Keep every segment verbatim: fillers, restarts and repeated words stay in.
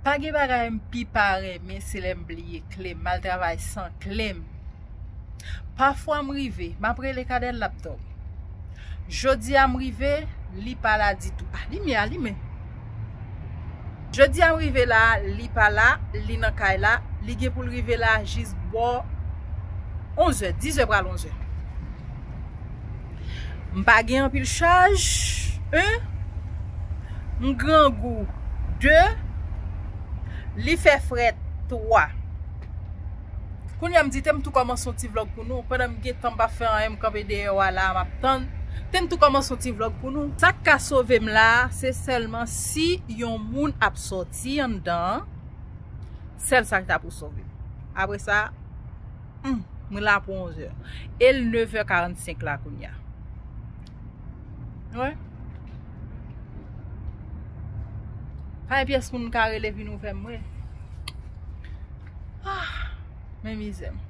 Pa gen bagay m pi pa renmen, se lè m bliye kle m, m al travay san kle m. Pafwa m rive, m ap rele Kadèl, l ap dòmi. Jodi a m rive, li pa la ditou. Ah, limyè a limen. Jodi a m rive la, li pa la, li nan kay la, li gen pou l rive la jis bò onzè, dizè pral onzè. M pa gen anpil chaj, en. M grangou, de. Li fè frèt, twa. Kounye a m di, te m tou kòmanse yon ti vlòg pou nou. Pandan m gen tan m pa fè anyen, m kanpe deyò a la, m ap tann. Te m tou kòmanse yon ti vlòg pou nou. Sa k ka sove m la, se sèlman si yon moun ap sòti anndan an. Sèl sa k ta pou sove m. Apre sa, hmm, mwen la pou onzè. E l nevè karannsenk la kounye a. Wi. Pa gen pyès moun ka rele vin ouvè m, wi. Ah, men mizè m.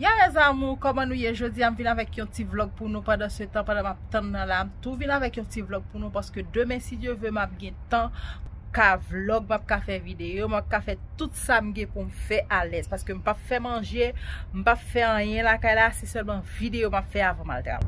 Ya, mes amours, kòman nou ye? Jodi a, m vin avèk yon ti vlòg pou nou pandan se tan, pandan m ap tann nan la. M tou vin avèk yon ti vlòg pou nou, paske demen, si Dye ve, m ap gen tan ka vlòg, m ap ka fè videyo, m ap ka fè tout sa m gen pou m fè alèz. Paske m p ap fè manje, m p ap fè anyen lakay la, se sèlman videyo m ap fè avan m al travay.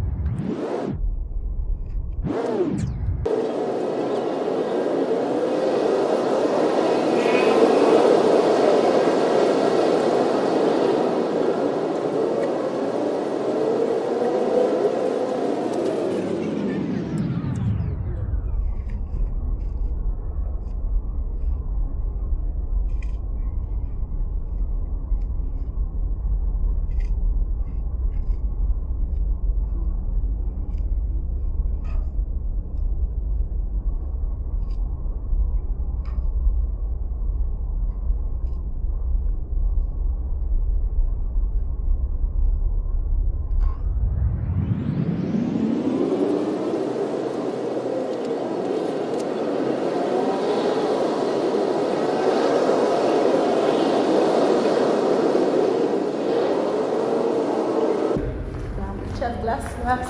Chèz glas, glas.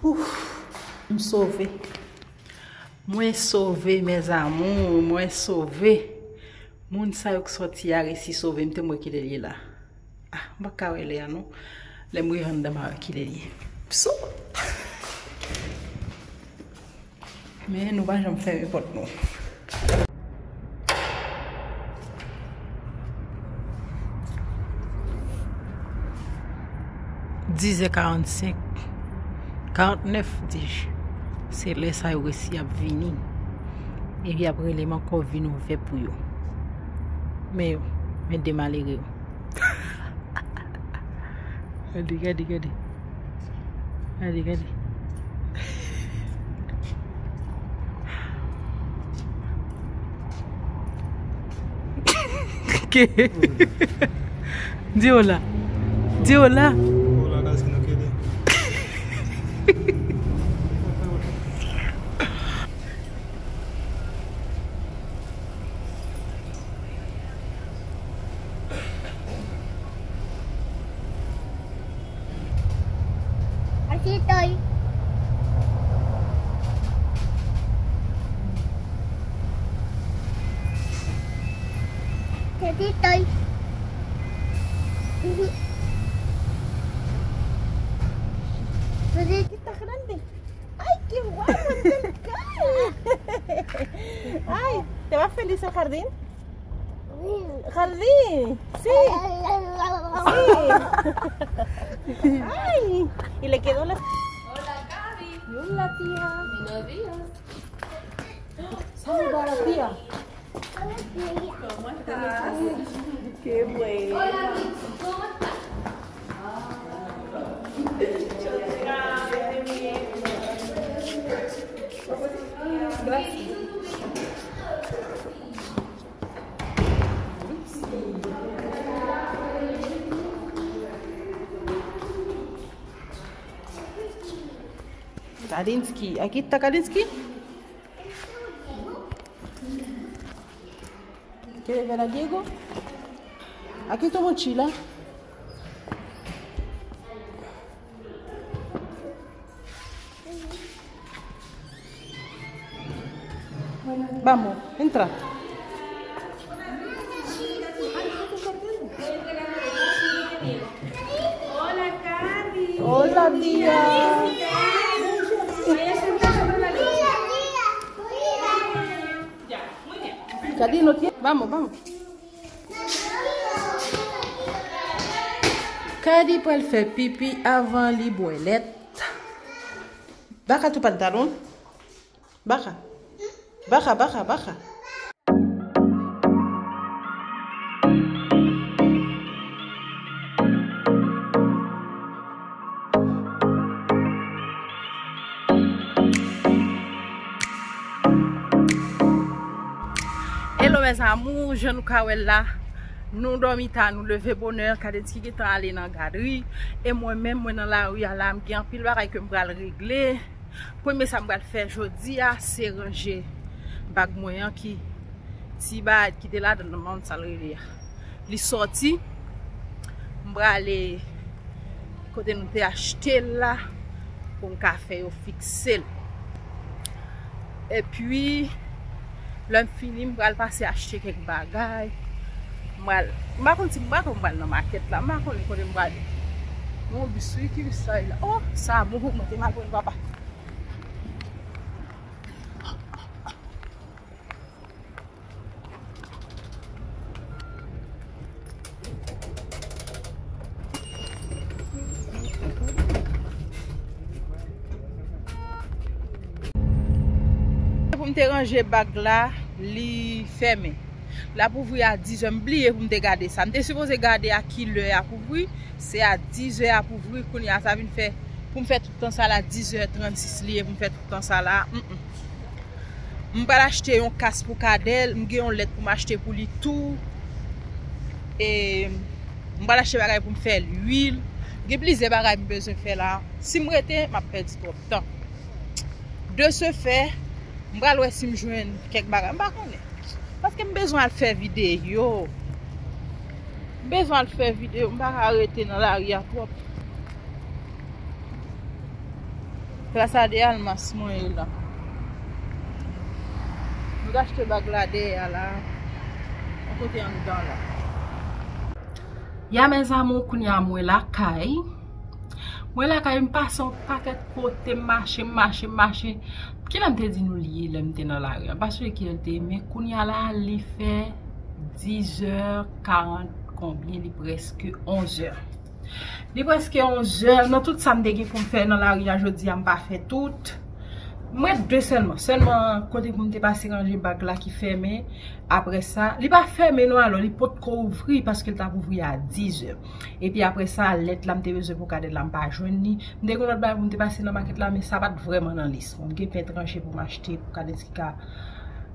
Ouf, m sove. Mwen sove, mes amours, mwen sove. Moun sa yo k sòti a resi sove m, te m wè kilè l ye la. Ah, m pa ka wè lè a non. Lè m rive anndan, m a wè kilè l ye. Pso! Men nou pa janm fèmen pòt nou. Dizè karannsenk, karantnèf, di, se lè sa yo resi ap vini. Epi y ap rele m ankò vin ouvè pou yo. Men yo, men de malere yo. Gade, gade, gade. Gade, gade. Di hola. Di hola. Hola, casi no quiere. Aquí estoy. Aquí estoy. Pero es que está grande. ¡Ay, qué guapo está el carro! ¡Ay! ¿Te va feliz al jardín? Jardín. Sí. Sí. ¡Ay! Y le quedó la. Hola, Gaby. Hola, tía. Buenos días. Saluda a la tía. ¿Cómo estás? Qué bueno. Hola, Mitzi, ¿cómo estás? Gracias. Kadinsky, aquí está Kadinsky. ¿Quieres ver a Diego? Aquí tu mochila. Vamos, entra. Hola, Dia. Cadi no tiene. Vamos, vamos. Cadi pral fè pipi avan li bwè lèt. Baja tu pantalón. Baja. Baja, baja, baja. Hello mes amours, jan nou ka wè l la, nou dòmi ta, nou leve bonè, Kadensky gentan ale nan gadri, e mwen menm, mwen nan lari a la, m gen anpil bagay ke m pral regle. Premye sa m pral fè jodi a, se ranje bag mwen an ki ti bagay ki te ladan nan, sa l rele a. Li sòti. M prale kote nou te achte l la pou m ka fè yo fikse l. Epi, lè m fini, m pral pase achte kèk bagay. M pral, m pa konn si m pa konn m pral nan makèt la, m pa konnen kote m prale. Yon bis wi, ki bis sa ye la? Oh, sa bon pou mwen, te mal pran papa. Pou m te ranje bag la, li fèmen. L ap ouvri a dizè, m bliye pou m te gade sa. M te sipoze gade a ki lè y ap ouvri, se a dizè y ap ouvri, kounye a sa vin fè, pou m fè tout tan sa la, dizè trannsis li ye pou m fè tout tan sa la. Mm, mm. M pral achte yon kas pou Kadel, m gen yon lèt pou m achte pou li tou. E m pral achte bagay pou m fè lwil. Gen plizyè bagay m bezwen fè la. Si m rete, m ap pèdi twòp tan. De ce fait, m pral wè si m jwenn kèk bagay. M pa konnen. Paske m bezwen al fè videyo. M bezwen al fè videyo. M pa ka rete nan lari a twòp. Plas a de Almas mwen ye la. Nou t achte bag la dèyè a la. Yon kote anndan la. Ya mes amours, kounye a mwen lakay. Mwen lakay, m pase yon pakèt kote, m mache, m mache, m mache. Kilè m te di nou li ye lè m te nan lari a? M pa sonje kilè l te ye, men kounye a la, li fè dizè karant konbyen, li prèske onzè. Li prèske onzè, nan tout sa m te gen pou m fè nan lari a jodi a, m pa fè tout. M ret de sèlman. Sèlman kote pou m te pase ranje bag la ki fèmen. Apre sa, li pa fèmen non, alò, li potko ouvri paske l t ap ouvri a dizè. Epi apre sa, lèt la m te bezwen pou Kadel la, m pa jwenn li. M te gen lòt bagay pou m te pase nan makèt la, men sa pa t vrèman nan lis mwen. M gen pen tranche pou m achte pou Kadensky ka,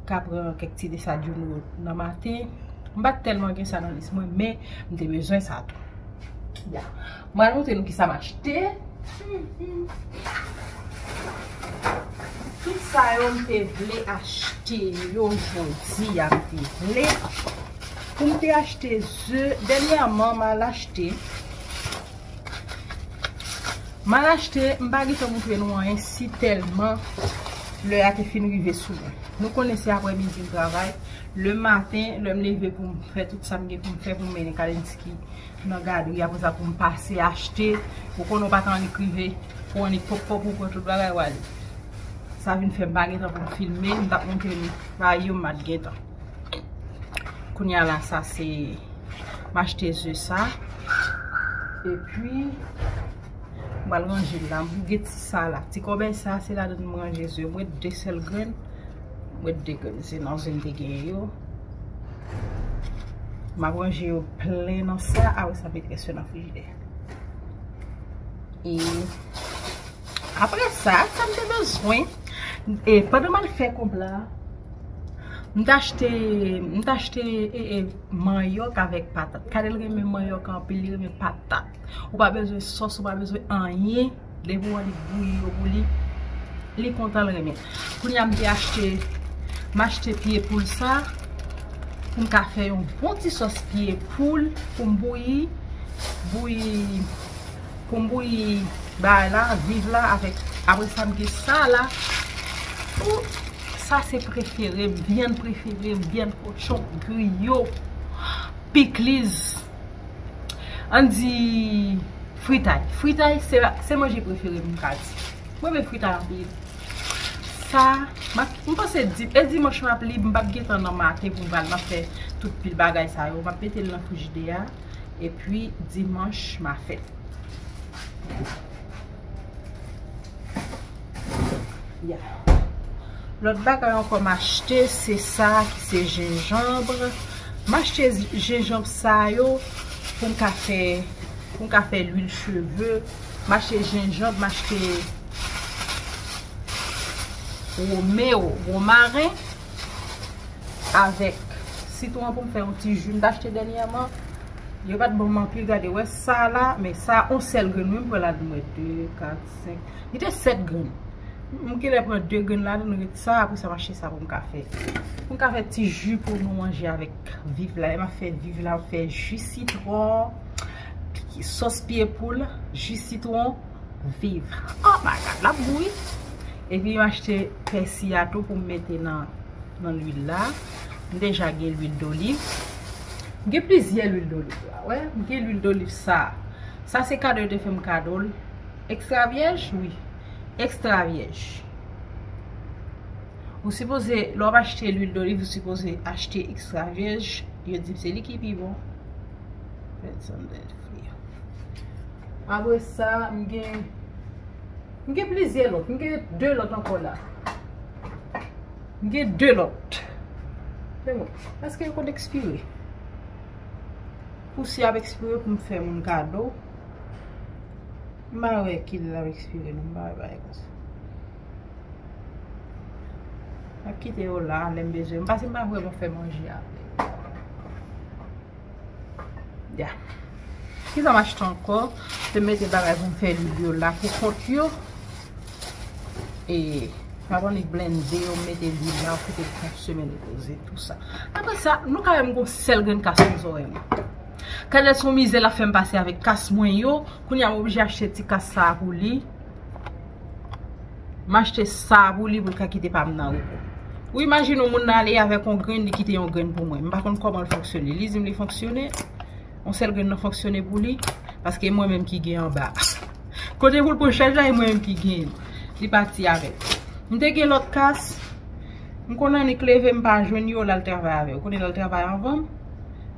ka pran kèk ti desayouno nan maten. M pa t tèlman gen sa nan lis mwen, men m te bezwen sa tou. Ya. Mwen al montre nou kisa m achte. Tout sa yo m te vle achte yo jodi a, m te vle. Pou m te achte ze, dènyèman m al achte. M al achte, m pa gentan montre nou anyen si tèlman lè a te fin rive sou mwen. Nou konnen se aprèmidi m travay. Le maten, lè m leve pou m fè tout sa m gen pou m fè pou m mennen Kadensky nan gadri, apre sa pou m pase achte. Ou konnen w pa t annik rive, pou annik pòp pòp ou pran tout bagay w ale. Sa vin fè m pa gen tan pou m filme, m t ap montre nou bagay yo m pa t gen tan. Kounye a la, sa se, m achte ze sa. Epi, m pral ranje l la. M gen ti sa la. Ti kòbèy sa, se ladan m ranje ze. Mwen de sèl grenn. Mwen de grenn. Se nan ze m te genyen yo. M ap ranje yo plen nan sa. Apre sa, m met rès yo nan frijidè. E apre sa, sa m te bezwen. E pandan m al fè konb la, m t achte, m t achte, e, e, manyòk avèk patat. Kadel renmen manyòk anpil, li renmen patat. Ou pa bezwen sòs, ou pa bezwen anyen. Depi w annik bouyi yo pou li, li kontan, l renmen. Kounye a m te achte, m achte pye poul sa, pou m ka fè yon bon ti sòs pye poul, pou m bouyi, bouyi, pou m bouyi bagay la, viv la, avèk, apre sa m gen sa la, pou Sa se prefere m, vyann prefere m, vyann kochon, griyo, pikliz. Ann di fritay. Fritay se, se manje prefere m, m ka di. Mwen renmen fritay anpil. Sa, m ap, m panse di, e dimanch m ap lib, m p ap gen tan nan maten pou m pral, m ap fè tout pil bagay sa yo. M ap mete l nan frijidè a, epi dimanch m a fè. Ya. Lòt bagay ankò m achte, se sa ki se jenjanm. M achte jenjanm sa yo pou m ka fè, pou m ka fè lwil cheve. M achte jenjanm, m achte wome-, womaren avèk sitwon pou m fè yon ti ji m t achte dènyèman. Yo pa t ban m anpil, gade, wè sa la, men sa, yon sèl grenn, wi, m pran ladan, m wè de, kat, senk, li te sèt grenn. M genlè pran de grenn ladan, ret sa, apre sa, m achte sa pou m ka fè. Pou m ka fè ti ji pou nou manje avèk viv la. Lè m ap fè viv la, m fè ji sitwon, sòs pye poul, ji sitwon, viv. Oh my God, l ap gou, wi. Epi m achte pèsi a tou pou m mete nan, nan lwil la. M deja gen lwil doliv. M gen plizyè lwil doliv la, wè. M gen lwil doliv sa. Sa se kado yo te fè m kado l. Ekstra vyèj, wi. Ekstra vyèj. Ou sipoze, lè w ap achte lwil doliv, ou sipoze achte ekstra vyèj. Yo di m se li ki pi bon. Red Sandal Free. Apre sa, m gen, m gen plizyè lòt. M gen de lòt ankò la. M gen de lòt. Se bon. Èske yo konn ekspire? Pou si ap ekspire pou m fè moun kado. M pa wè kilè l ap ekspire, non, m pa wè bagay konsa. M ap kite yo la, lè m bezwen. M pase m pa vrèman fè manje avè yo. Ya. Kisa m achte ankò? Se mete bagay pou m fè lwil yo la pou kont yo. E m ap annik blende yo, m mete lwil la, kite l fè yon semèn repoze, tou sa. Apre sa, nou ka wè m gon sèl grenn kas nan zòrèy mwen. Kadèl se yon mizè l ap fè m pase avèk kas mwen yo. Kounye a m oblije achte ti kas sa a pou li. M achte sa pou li pou l ka kite pa m nan repo. Ou imajine yon moun nan ale avèk yon grenn, li kite yon grenn pou mwen. M pa konn kòman l fonksyone. Li di m li fonksyone. Yon sèl grenn nan fonksyone pou li. Paske mwen menm ki gen anba. Kote pou l pran chaj la, e mwen menm ki genyen. Li pati avè l. M te gen lòt kas. M konn annik leve, m pa jwenn yo, l al travay avè yo. Konnen l al travay anvan m.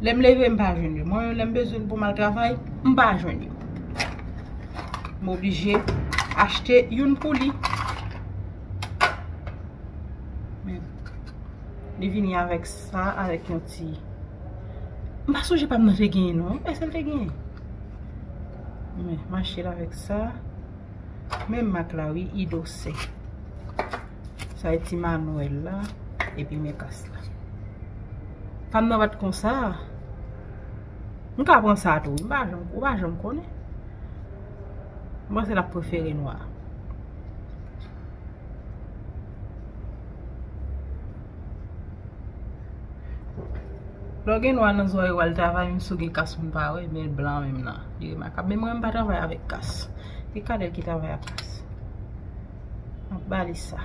Lè m leve, m pa jwenn yo. Mwen menm, lè m bezwen l pou m al travay, m pa jwenn yo. M oblije achte youn pou li. Men, li vini avèk sa, avèk yon ti, m pa sonje pa m nan te genyen, non. Èske l te genyen? Men, m achte l avèk sa. Men mak la, wi, Idosè. Sa e ti manwèl la, epi men kas la. Fanm nan pa t konsa. M ka pran sa tou, wi. M pa janm, ou pa janm konnen. M panse l ap prefere nwa. Lè w gen nwa nan zòrèy w al travay, menm si w gen kas moun pa wè, men blan menm nan, li remakab. Men mwen, m pa travay avèk kas. Se Kadèl ki travay ak kas. M ap ba li sa.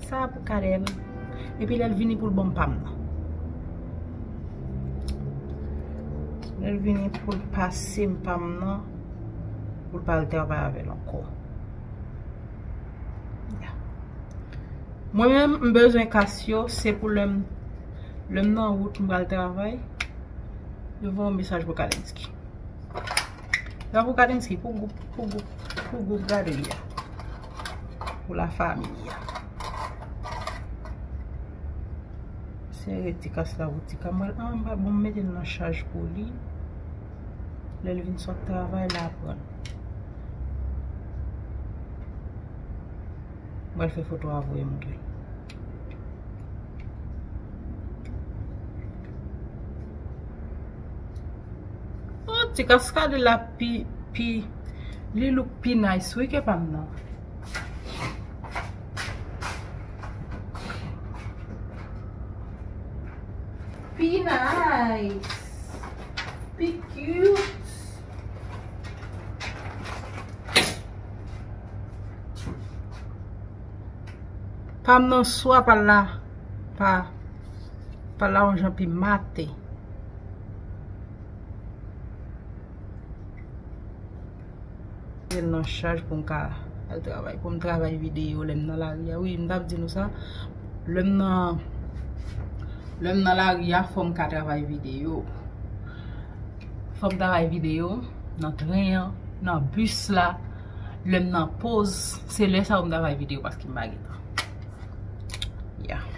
Sa pou Kadèl. Epi lè l vini pou l ban m pa m nan. Lè l vini pou l pase m pa m nan, pou l pa al travay avè l ankò. Ya. Mwen menm, m bezwen kas yo, se pou lè m, lè m nan wout, m pral travay. Yo voye yon mesaj pou Kadensky. Sa pou Kadensky, pou gwoup, pou gwoup, pou gwoup gade li a. Pou lafanmi a. Sere ti kas la pou ti ka. Mwen, anba, bon, m mete l nan chaj pou li. Lè l vin sot travay, l a pran. Mwen fè foto a voye montre. Oh, ti kaskade la pi, pi, li look pi nice, wi, ke pa m nan. Pi nice. Pi cute. Pa m nan swa pa la, pa, pa la yon jan pi mate. Gen nan chaj pou m ka al travay, pou m travay videyo lè m nan lari a. Wi, m t ap di nou sa. Lè m nan, lè m nan lari a, fò m ka travay videyo. Fò m travay videyo nan tren an, nan bis la, lè m nan poz, se lè sa yo m travay videyo paske m pa gen tan. Yeah.